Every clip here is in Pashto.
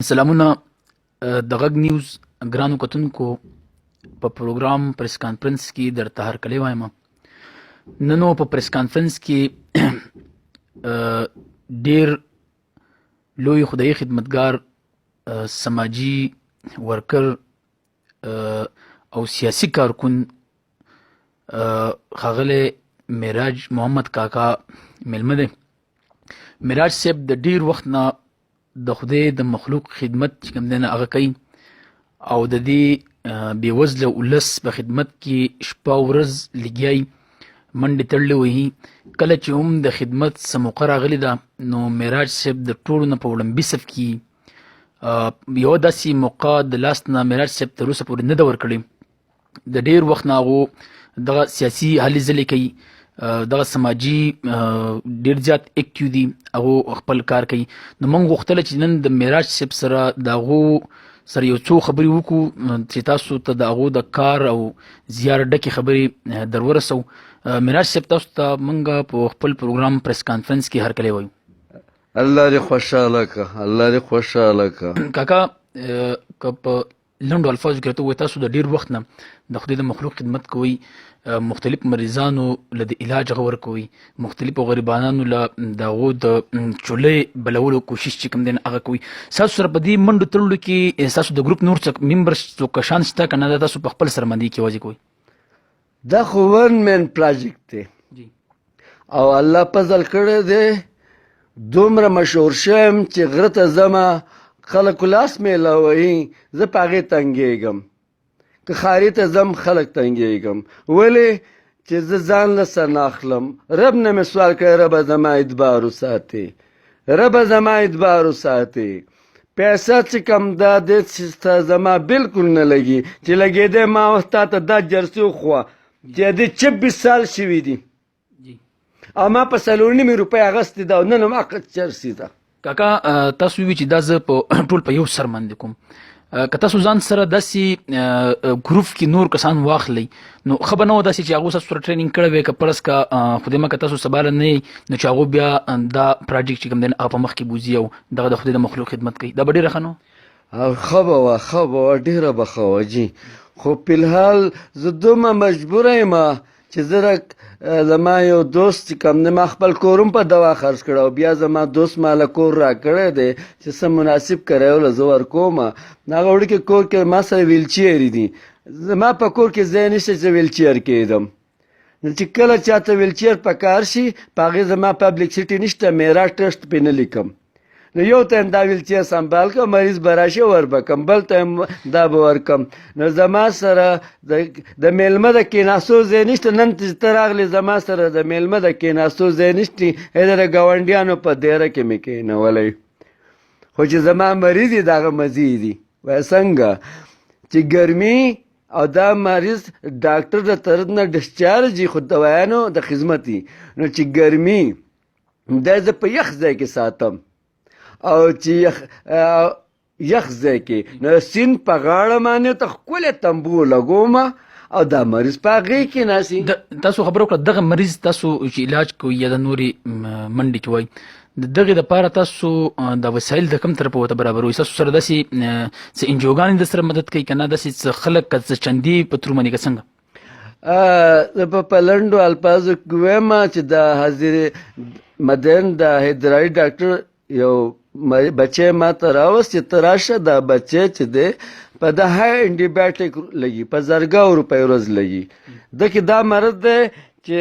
سلامونه د غږ نیوز ګرانو کتونکو، په پروګرام پریس کانفرنس کې درته هرکلی وایم. ننو په پریس کانفرنس کې ډیر لوی خدایي خدمتګار، سماجی ورکر او سیاسي کارکون ښاغلی معراج محمد کاکا میلمه دی. معراج صاحب د ډیر وخت نه د خدای د مخلوق خدمت چې کوم دی نه هغه کوي او د دې بېوزله ولس په خدمت کې شپه ورځ لګیای، منډې تړلې وهي. کله چې هم د خدمت څه موقع راغلې ده نو معراج صاحب د ټولو نه په وړمبي صف کې. یوه داسې موقع د لاس نه معراج صاحب تر اوسه پورې نه ده ورکړې. د ډیر وخت نه هغو دغه سیاسي هلې ځلې کوي، دغه سماجي ډیر زیات اکټیو دي، هغه خپل کار کوي. نو موږ غوښتل چې نن د معراج صاحب سره د هغو سره یو څو خبرې وکړو چې تاسو ته د هغو د کار او زیار ډکې خبرې در ورسو. معراج صاحب، تاسو ته موږ په خپل پروګرام پریس کانفرنس کې هرکلی وایو. الله دې خوشاله که، الله دې خوشاله که. کاکا، که په لنډو الفاظو کې راته ووایئ، تاسو د ډیر وخت نه د خدای د مخلوق خدمت کوئ، مختلف مریضانو له د علاج هغه ورکوئ، مختلفو غریبانانو له د هغو د چولې بلولو کوشش چې کوم دی هغه کوئ. ستاسو سره په دې منډو تړلو کې ستاسو د ګروپ نور څه ممبر، څوک کشان شته که نه، دا تاسو په خپل سر باندې کې یوازې کوئ؟ دا خو ون مین پروجیکټ دی او الله فضل کړی دی، دومره مشهور شوم چې غره ته ځم، خلک لاس میلاوي، زه په هغې تنګېږم. که ښاري ته ځم، خلک تنګېږم. ولې چې زه ځان له څه نه اخلم. رب نه مې سوال کړی، ربه زما اعتبار وساتې، ربه زما اعتبار وساتې. پیسه چې کم دا دې ته زما بالکل نه لګي. چې لګېدی ما اوس تا ته دا جرسي وخوه چې دې 26 سال شوي دي او ما په 4.5 روپۍ اخیستې ده او نن هم هغه چرسي ده. کاکا، تاسو وی چې دا زه په ټول په یو سر باندې کوم، که تاسو ځان سره داسې ګروپ کې نور کسان واخلئ نو ښه به نه وه داسې چې هغو ستاسو سره ټریننګ کړی وی، که فرض که خدای مه که تاسو سبا له نه یئ نو چې هغو بیا دا پراجیکټ چې کوم دی هغه په مخ کې بوځي او دغه د خدای د مخلوق خدمت کوي، دا به ډېره ښه نه وه؟ ښه به وه، ښه به وه، ډېره به ښه وه جي، خو فلحال زه دومره مجبوره یم چې زه زما یو دوست چې کوم دی، ما خپل کور هم په دوا خرڅ کړ او بیا زما دوست ما له کور راکړی دی چې څه مناسب کرایه له زه ورکوم. هغه وړوکي کور کې ما سره ویلچیر دي، زما په کور کې ځای نشته چې ویلچیر کېدم. نو چې کله چاته ویلچیر په کار شي، په هغې زما پبلک سیټي نشته، میرا ټرسټ پې نه لیکم. نو یو ټایم دا ویلچیر سنبال کړم، مریض به راشي ور به کم، بل ټایم دا به ورکم. نو زما سره د میلمه د کېناستو ځای نشته. نن چې ته راغلې، زما سره د میلمه د کېناستو ځای نشته، د ګاونډیانو په دیره کې مې کېنولی. خو چې زما مریض یې د هغه مزې دي. وایه څنګه چې ګرمي او دا مریض ډاکټر د طرف نه ډسچارج، خو دوایانو د خدمت. نو چې ګرمي دا زه په یخ ځای کې ساتم او چې یخ یخ ځای کې نو سیند په غاړه باندې ته ښکلی تمبو لګوم او دا مریض په هغې کې ناسي. تاسو خبره وکړه، دغه مریض تاسو چې علاج کوئ یا د نورې منډې چې وایي، د دغې دپاره تاسو دا وسایل د کوم طرفه ورته برابروئ؟ تاسو سره داسې څه انجوګانې د سره مدد کوي که نه، داسې څه خلک که څه چندې په ترو باندې که څنګه؟ زه په لنډو الفاظو کې وایم چې د حاضر مدن د حیدرالي ډاکټر یو بچی ما ته راوست چې ته راشه، دا بچی چې دی په د های انټي لګي، په زرګاو روپۍ ورځ لګي. ده کې دا مرض دی چې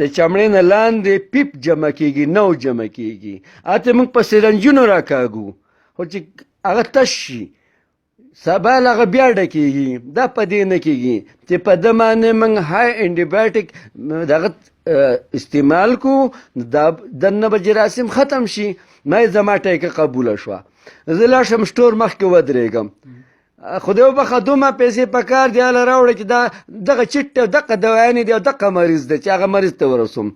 د چمړې نه لاندې پیپ جمع کېږي، نو جمع کېږي، اته موږ په سرنجونو راکاږو، خو چې هغه تش شي سبا له هغه بیا ډکېږي. دا په دې نه کېږي چې په ده باندې موږ های انټي دغه استعمال کو، دا دننه به جراثیم ختم شي. ما یې زما ټیکه قبوله شوه، زه لاړ شم سټور مخکې ودرېږم، خدای وبخښه دومره پیسې په کار دي، هله راوړه چې دا دغه چټ او دغه دوایانې دي او دغه مریض دی چې هغه مریض ته ورسوم.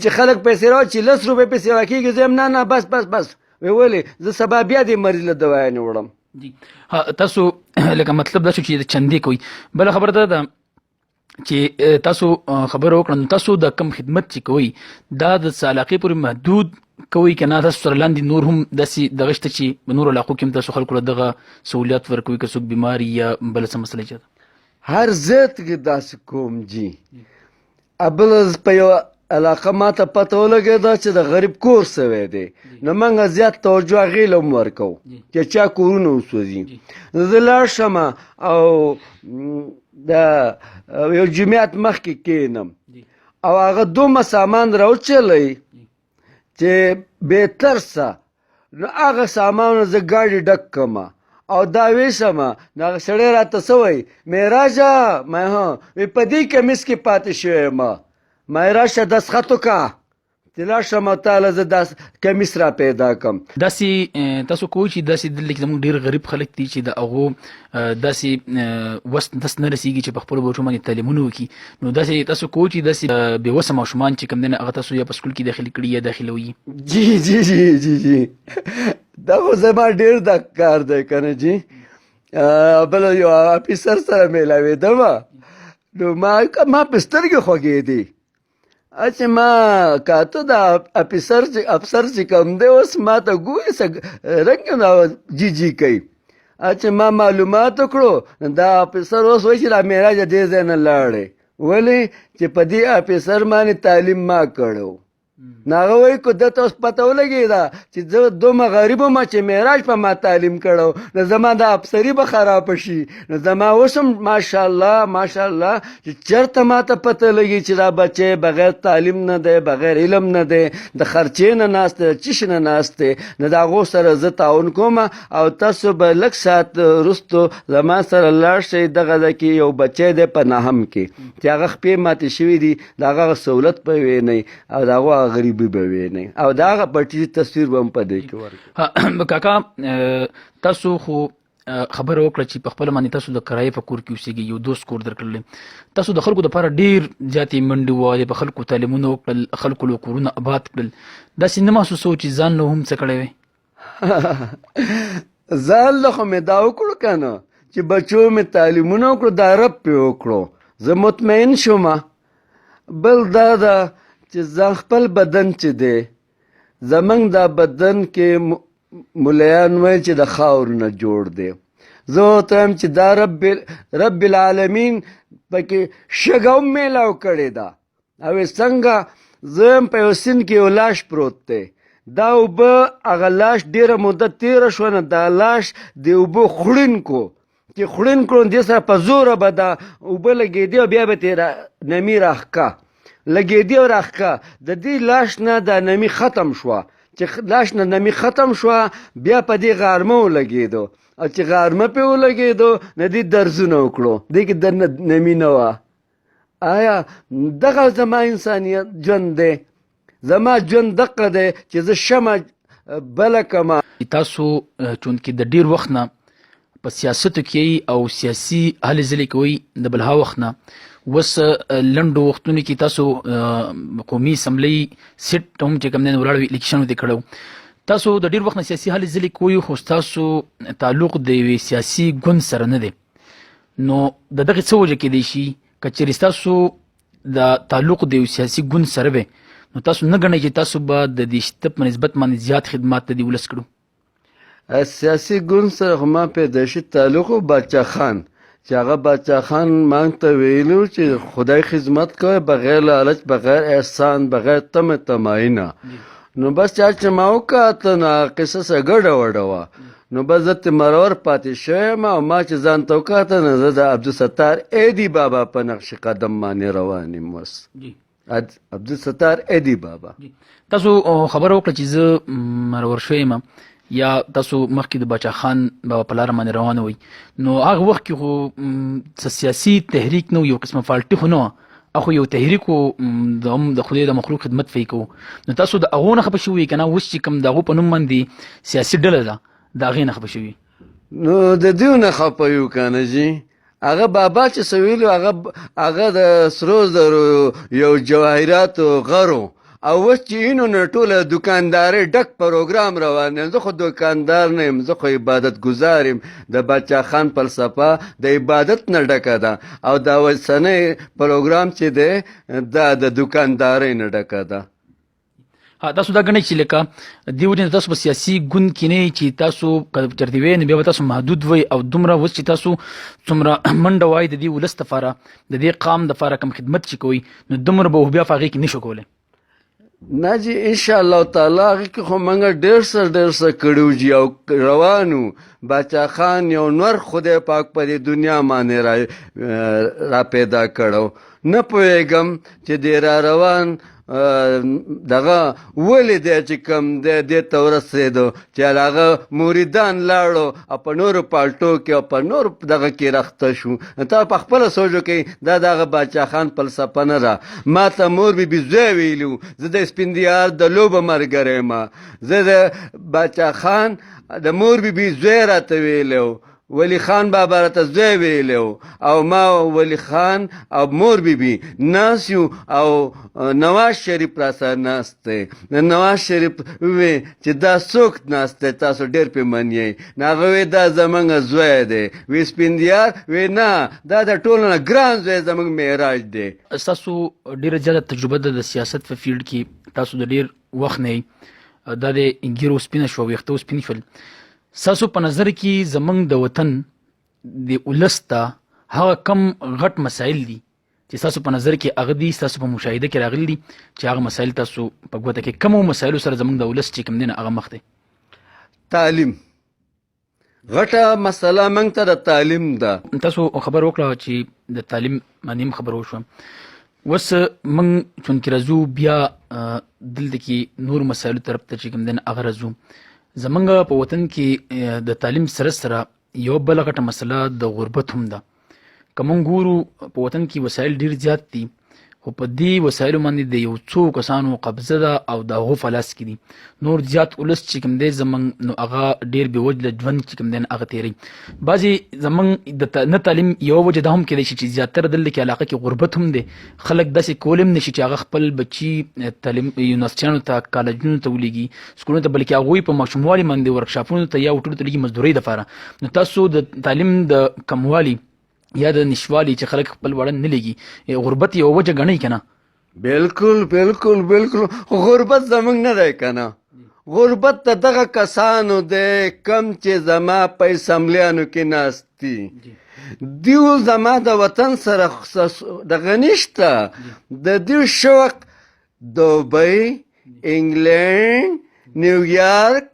چې خلک پیسې راوړي چې 10 روپۍ پیسې راکېږي، زه یم نه نه، بس بس بس. وی ولې؟ زه سبا بیا دې مریض له دوایانې وړم. جی ها، تاسو لکه مطلب دا چې چندې کوي. بل خبره ده چې تاسو خبره وکړه، نو تاسو د کم خدمت چې کوئ دا د څه علاقې پورې محدود کوئ که نه تاسو سره لاندې نور هم داسې دغه شته چې په نورو علاقو کې هم تاسو خلکو له دغه سهولیات ورکوئ که څوک بیمار یا بله څه مسله چې ده؟ هر ځای کې داسې کوم جي. بل په یوه علاقه ما ته پته ولګېده چې د غریب کور سوی دی، نو موږ زیات توجه هغې له هم ورکوو چې چا کورونه وسوځي. نو زه لاړ شم او د یو جمعیت مخکې کښېنم او هغه دومره سامان راوچلی چې بې ترسه، نو هغه سامان زه ګاډي ډک کړم او دا ویشم. نو هغه سړی راته څه وایي، معراجه ما ها وی په دې کمیس کې پاتې شوی یم، ما راشه دستخط وکړه چې لاړ شم او تا له زه دا کمیس را پیدا کړم. داسې تاسو کوئ چې داسې دلته کې زموږ ډېر غریب خلک دي چې د هغو داسې وس دست نه رسېږي چې په خپلو بچو باندې تعلیمونه وکړي، نو داسې تاسو کوئ چې داسې بې وسه ماشومان چې کوم دی نه هغه تاسو یا په سکول کې داخل کړي یا داخلوي؟ جی جی جی جی جی، دا خو زما ډېر د کار دی که نه جی. بل یو افیسر سره میلاوېدم، نو ما په سترګې خوږېدې چې ما کاته دا افیسر چې افسر چې کوم دی اوس ما ته ګوري څه رنګ جی جی کوي. چې ما معلومات وکړو دا افیسر اوس وایي چې دا معراج دې ځای نه لاړی، ولې چې په دې افیسر باندې تعلیم ما کړی. نو هغه وایي که ده ته اوس پته ولګېده چې زه دومره غریب وم چې معراج په ما تعلیم کړی، نو زما دا افسري به خرابه شي. نو زما اوس هم ماشاءالله ماشاءالله چې چېرته ما ته پته لګي چې دا بچی بغیر تعلیم نه دی، بغیر علم نه دی، د خرچې نه ناست دی، د چیش نه ناست دی، نو د هغو سره زه تعاون کوم. او تاسو به لږ ساعت وروستو زما سره لاړ شئ، دغه ځای کې یو بچی دی په نهم کې چې هغه خپې ماتې شوې دي، د هغه سهولت به وینئ او د هغو هغه غریبي به وینئ او د هغه پټي تصویر به هم په دې کې ورکړم. کاکا تاسو خو خبره وکړه چې په خپله باندې تاسو د کرایې په کور کې اوسېږئ، یو دوست کور درکړلی، تاسو د خلکو دپاره ډېر زیاتې منډې ووهلې، په خلکو تعلیمونه وکړل، خلکو له کورونه اباد کړل، داسې نه محسوسوو چې ځان له هم څه کړی وی؟ ځان له خو مې دا وکړو که نه چې بچو مې تعلیمونه وکړو، دا رب پې وکړو، زه مطمئن شوم. بل دا ده چې ځان خپل بدن چې دی زمونږ دا بدن کې ملایان وایي چې د خاورو نه جوړ دی، زه ورته وایم چې دا رب العالمین پکې شګه هم میلاو کړې ده. او څنګه زه یم په یو سیند کې یو لاش پروت دی، دا اوبه هغه لاش ډېره موده تېره شوه، نو دا لاش د اوبو خوړین کو، چې خوړین کړو دې سره په زوره به دا اوبه لګېدې او بیا به ترې نمي راښکه لګېدې او راښکه. د دې لاش نه دا نمي ختم شوه، چې لاش نه نمي ختم شوه بیا په دې غارمه ولګېدو، او چې غارمه پې ولګېدو نو دې درزونه وکړو، دې کې د نمي نه وه. آیا دغه زما انسانیت ژوند دی؟ زما ژوند دقه دی چې زه شمه بله کما. تاسو چونکې د ډیر وخت نه په سیاستو کې او سیاسي هلې ځلې کوئ د بلها وخت نه، اوس لنډو وختونو کې تاسو قومي اسمبلۍ سیټ هم چې کوم دی ولاړ وي الیکشن دې کړو، تاسو د ډیر وخت نه سیاسي هلې ځلې کوئ خو ستاسو تعلق د یوې سیاسي ګوند سره نه دی، نو د دغې څه وجه کېدای شي؟ که چېرې ستاسو د تعلق د یو سیاسي ګوند سره وي نو تاسو نه ګڼئ چې تاسو به د دې شته په نسبت باندې زیات خدمات د دې ولس کړو؟ سیاسي ګوند سره خو ما پیدایشي تعلق و باچا خان، چې هغه باچا خان مانګ ته ویلي و چې خدای خدمت کوي بغیر لالچ، بغیر احسان، بغیر تمه تماینه. نو بس چا چې ما وکاته نو هغه قصه سره ګډه وډه وه، نو بس زه ترې مرور پاتې شوی یم. او ما چې ځان ته وکاته نو زه د عبدالستار ایدي بابا په نقش قدم باندې روان یم اوس. عبدالستار ایدي بابا. تاسو خبره وکړه چې زه مرور شوی یم، یا تاسو مخکې د باچا خان بابا په لاره باندې روان وئ، نو هغه وخت کې خو څه سیاسي تحریک نه و، یو قسمه فالټي خو نه وه، اخو یو تحریک و، د هم د خدای د مخلوق خدمت فی کوو، نو تاسو د هغو نه خفه شوي که نه اوس چې کوم د هغو په نوم باندې سیاسي ډله ده د هغې نه خفه شوي؟ نو د دیو نه خفه یو که نه جي. هغه بابا چې څه ویلو هغه د سرو زرو یو جواهراتو غر و، او اوس چې اینو نو ټوله دکاندارۍ ډک پروګرام روان دی. زه خو دکاندار نه یم، زه خو عبادت ګزار یم. د باچا خان فلسفه د عبادت نه ډکه ده او دا اوسنی پروګرام چې دی دا د دکاندارۍ نه ډکه ده. ها، تاسو دا ګڼئ چې لکه دې وجې نه تاسو په سیاسي ګوند کې نه چې تاسو که چېرته وی نو بیا به تاسو محدود وئ، او دومره اوس چې تاسو څومره منډه وایئ د دې ولس دپاره، د دې قام دپاره کوم خدمت چې کوئ، نو دومره به بیا په هغې کې نشو کولی؟ نه جی، ان شاء الله تعالی هغه کې خو موږ ډېر څه ډېر څه کړي جی او روانو. باچا خان یو نور خدای پاک په دې دنیا باندې را پیدا کړو. نه پوهېږم چې دې را روان دغه ولې دی چې کوم دی دې ته ورسېدو چې هغه مریدان لاړو او په نورو پالټو کې او په نورو دغه کې راخته شو. تا په خپله سوچ وکړئ، دا د هغه باچا خان فلسفه نه ده. ما ته مور بي بي زوی ویلي وو، زه د سپیندیار د لوبو ملګری یم. زه د باچا خان د مور بي بي زوی راته ویلی و، ولی خان بابا راته زوی ویلی او ما ولی خان او مور بی بی ناست یو او نواز شریف را سره ناست دی. نواز شریف وی چې دا څوک ناست دی، تاسو ډېر پې منیئ. نو هغه وی دا زمونږ زوی دی. وی سپیندیار؟ وی نه، دا د ټولو نه ګران زوی زمونږ معراج دی. ستاسو ډېره زیاته تجربه ده د سیاست په فیلډ کې، تاسو د ډېر وخت نه دا د ږیرو سپینه شوه، ویښته سپین شول. ستاسو په نظر کې زمونږ د وطن د ولس ته هغه کم غټ مسایل دي چې ستاسو په نظر کې هغه دي، ستاسو په مشاهده کې راغلي دي چې هغه مسایل تاسو په ګوته کې، کومو مسایلو سره زمونږ د ولس چې کوم دی نه هغه مخ دی؟ تعلیم غټه مسله موږ ته د تعلیم ده. تاسو خبر وکړه چې د تعلیم باندې هم خبر وشوه. اوس موږ چونکې راځو بیا دلته کې نور مسایلو طرف ته چې کوم دی نه هغه راځو. زمونږ په وطن کې د تعلیم سره سره یو بله غټه مسله د غربت هم ده. که موږ ګورو په وطن کې وسایل ډیر زیات دي، خو په دې وسایلو باندې د یو څو کسانو قبضه ده او د هغو په لاس کې دي. نور زیات ولس چې کوم دی زمونږ نو هغه ډیر بېوزله ژوند چې کوم دی هغه تېروي. بعضې زمونږ د نه تعلیم یوه وجه دا هم کېدای شي چې زیاتره دلته کې علاقه کې غربت هم دی، خلک داسې کولی هم نه شي چې هغه خپل بچي تعلیم یونیورسټیانو ته، کالجونو ته ولیږي، سکولونو ته، بلکې هغوی په ماشوموالي باندې ورکشاپونو ته یا هوټلو ته لیږي مزدورۍ دپاره. نو تاسو د تعلیم د کموالي یا د نشوالي چې خلک خپل واړه نه لیږي غربت یوه وجه ګڼئ که نه؟ بالکل بالکل بالکل، غربت زمونږ نه دی که نه، غربت د دغه کسانو دی کم چې زما په اسمبلیانو کې ناست دي. دیو زما د وطن سره دغه نشته، د دیو شوق دوبۍ، انګلند، نیویارک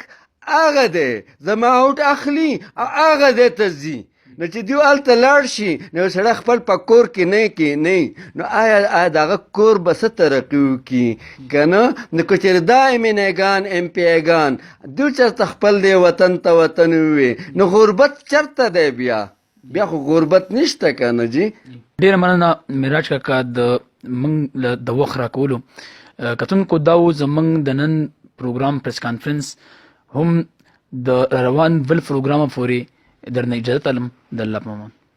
هغه دی، زما اوټ اخلي او هغه ځای ته ځي. نو چې دیو هلته لاړ شي نو یو سړی خپل په کور کې نه کې نه، نو آیا دغه کور به څه ترقي وکړي که نه؟ نو که چېرې دا ایم این ایګان، ایم پي ایګان دوی چېرته خپل دی وطن ته وطن ووي، نو غربت چېرته دی؟ بیا خو غربت نشته که نه جی. ډېره مننه معراج کاکا د موږ له د وخت راکولو. کتونکو دا و زموږ د نن پروګرام پریس کانفرنس، هم د روان بل پروګرام پورې درنه اجازه طلب، د الله په امان.